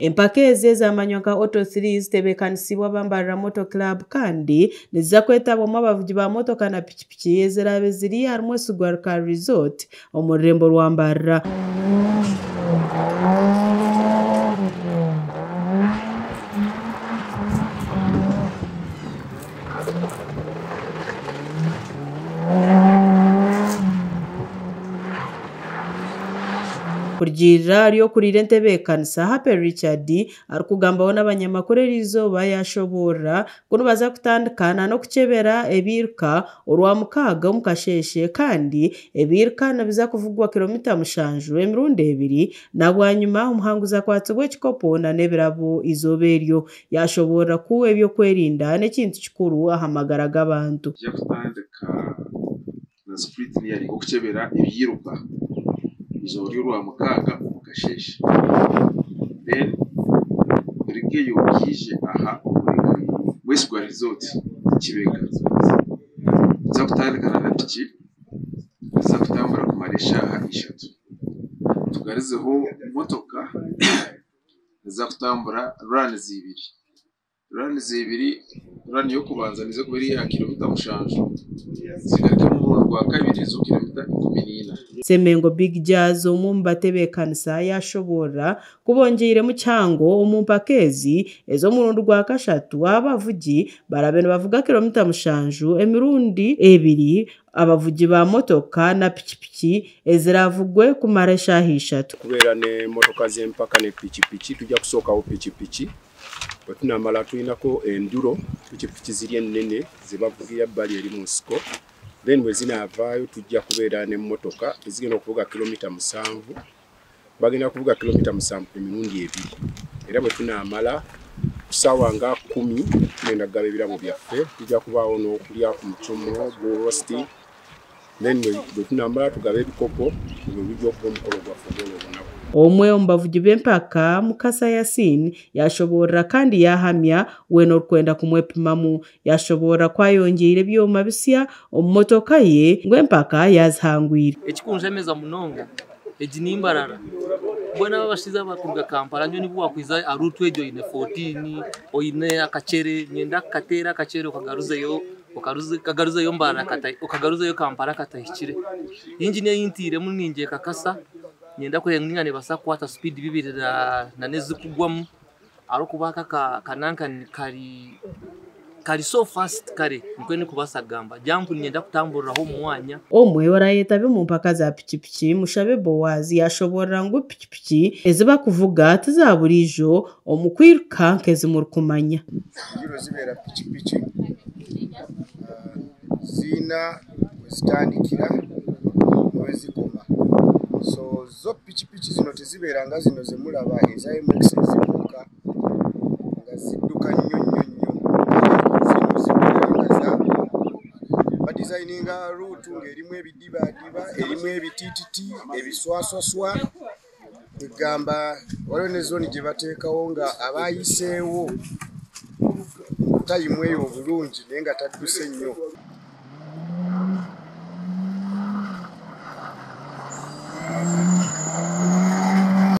Empaka ezi ezamanywa nka Auto 3 zitebeekanisiibwe aba Mbarara Motor Club kandi niziza kwetabwamu abavugi ba motoka na pikipiki eziraabe ziri ahari Mwesigwa Car Resort omu rurembo rwa Mbarara. Kurugiirira ahari okuriire entebeekanisa, Happy Richard arikugambaho n'abanyamakuru eriizooba yaashoboorora ku nibaza kutandika n'okukyebera ebiiruka Orwamukaaga omu kasheeshe kandi ebiiruka nibiza kuvugwa kilomita mushanju emirundi ebiri na bwanyima omuhanguzi akwatsibwe ekikopo n'ebirabo eizooba eryo. Yaashoboorora ku eby'okwerinda n'ekintu kikuru aha magara g'abantu. Nituija kutandika na scrutineering okukyebera ebyiruka eizooba ry'orwamukaaga omu kasheeshe then birugeyo biije aha omuri Mwesigwa Resort Kibenga. Nituza kutandika na piki nituza kutambura kumara eshaaha ishatu tugarizeho motoka niziza kutambura runs ibiri. Runs ibiri, run y'okubanza neeza kuba eri aha kilomita mushanju zigarukemu omurundi gwa kabiri zo kilomita 14. Ssemengo Big Jazz omwe omu batebeekanisa yaashoboorora ku bongyeiremu kihango omu mpaka ezi ez'omurundi gwa kashatu abavugi baraabe nibavuga kilomita mushanju emirundi ebiri abavugi ba motoka na pikipiki eziraavugwe kumara eshaaha ishatu. Kubeera n'emotoka z'empaka ne pikipiki, tujja kusookaho pikipiki. Bwe tunaamala twinako enduro, pikipiki ziri enene zebavugira ebbali eri mu nsiko. Then bwe zinaavaayo tujja kubeera n'emmotoka ezigenda okuvuga kilomita musanvu. Bagenda kuvuga kilomita musanvu emirundi ebiri. Era bwe tunaamala ku ssaawa nga kumi tugenda kugaba ebirabo byaffe. Tujja kubaawo n'okulya ku mucomo, roast. Then bwe tunaamala tugabe ebikopo ogwo gujja okuba omukolo gwaffe ogw'olwo olunaku. Omwe omu bavugi b'empaka, Mukasa Yasin, yaashoboorora kandi yaahamya weena orikwenda kumwepimamu. Yaashoboorora ku ayongyeire ebyoma bisya omu motoka ye ngu empaka yaazihangwire. Ekikunshemeza munonga egi ni Mbarara mbwenu aba abashaija abarikuruga Kampala nyowe nobu wakwiza aha ruutu egyo oine fotiini oine akakyere niinyenda kukateera akakyere okagaruzeyo okagaruzeyo Mbarara okagaruzeyo Kampala katahikire. Yingini ei ntairemu ningyekakasa niinyenda kureeba ngu ninga neebaasa kukwata sipiidi bibiri n'ezirikugwamu ahabw'okuba aka akananka kari kari so fast kare nikwo ndikubaasa kugamba. Jampu niinyenda kutamburiraho omu mwanya. Omwe oraayetabe omu mpaka za pikipiki, Mushabe Boaz yaashoboorora ngu pikipiki ezi barikuvuga ti za buriijo omu kwiruka nk'ezi murikumanya. Enduro zibeera pikipiki ziine wezitandikira n'owezikoma. So zo pikipiki zino tizibeera nga zino zemuraba eza MX ezibuuka nga zidduka nnyo nnyo nnyo. Zino zibeera nga za badizayininga ruutu ng'erimu ebidibadiba, erimu ebitiititi, ebiswaswaswa. Kwegamba waliwo ne zooni gye bateekawo nga aba ayiseewo mu tayimu eyo obulungi naye nga tadduse nnyo.